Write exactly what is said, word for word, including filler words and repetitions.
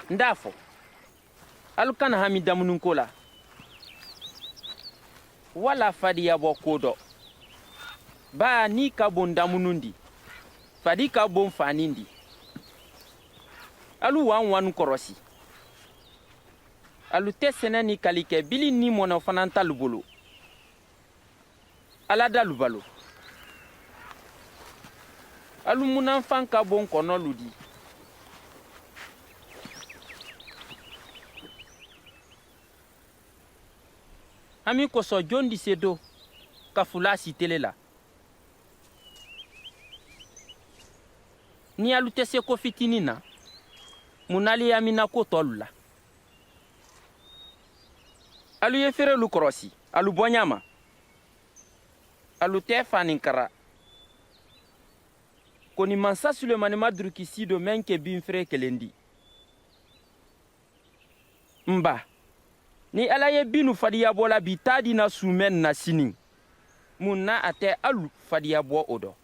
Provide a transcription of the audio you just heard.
N daa fo, alu kana hami damununkoo la walla fadiyaboo koo do. Baa nii ka boŋ damunundi, fadi ka boŋ faanindi. Alu waŋ waŋ korosi. Alu te sene ni kalikee biliŋ nii mono fanaŋ talu bulu. Alla dalu balu. Alu munaŋ faŋ ka boŋ konolu dii. Hami koso jondi sedo ka fulaa sitele la? Niŋ alu te seko fitiniŋ na, muŋ na alu ye a miŋ na kotolu la? Alu ye ferelu korosi alu boñaa ma. Alu te faaniŋ kara. Koni mansa sulemani ma duruki siido meŋ ke biŋ fere kelendi. N baa, niŋ alla ye binu fadiyaboo la bi taadina suumeŋ na siniŋ, muŋ na a te alu fadiyaboo wo do?